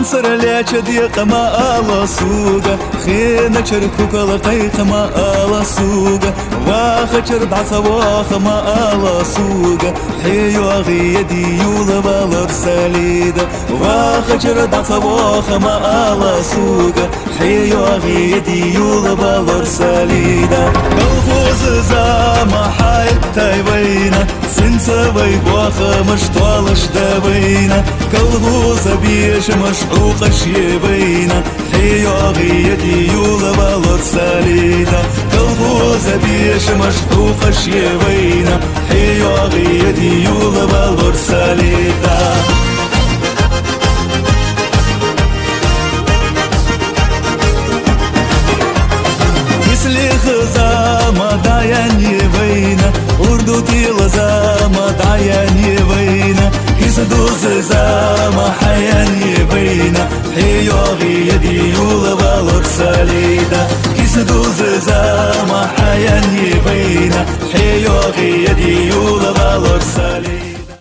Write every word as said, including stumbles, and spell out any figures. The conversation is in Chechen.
Саралеча декъа ма ала суга, хеначар кукала кайха ма ала суга, вахачар даца ваха ма ала суга, хе йоги яди юла валар салида, вахачар даца ваха ма ала суга, хе йоги яди юла валар салида. Колхоза зама хайттай вайна, синца вай боха мыш толаш да вайна, колхоза беш мыш укаш е вайна, хе йоги яди юла валар салида, колхоза беш мыш укаш е вайна, хе йоги яди юла валар салида.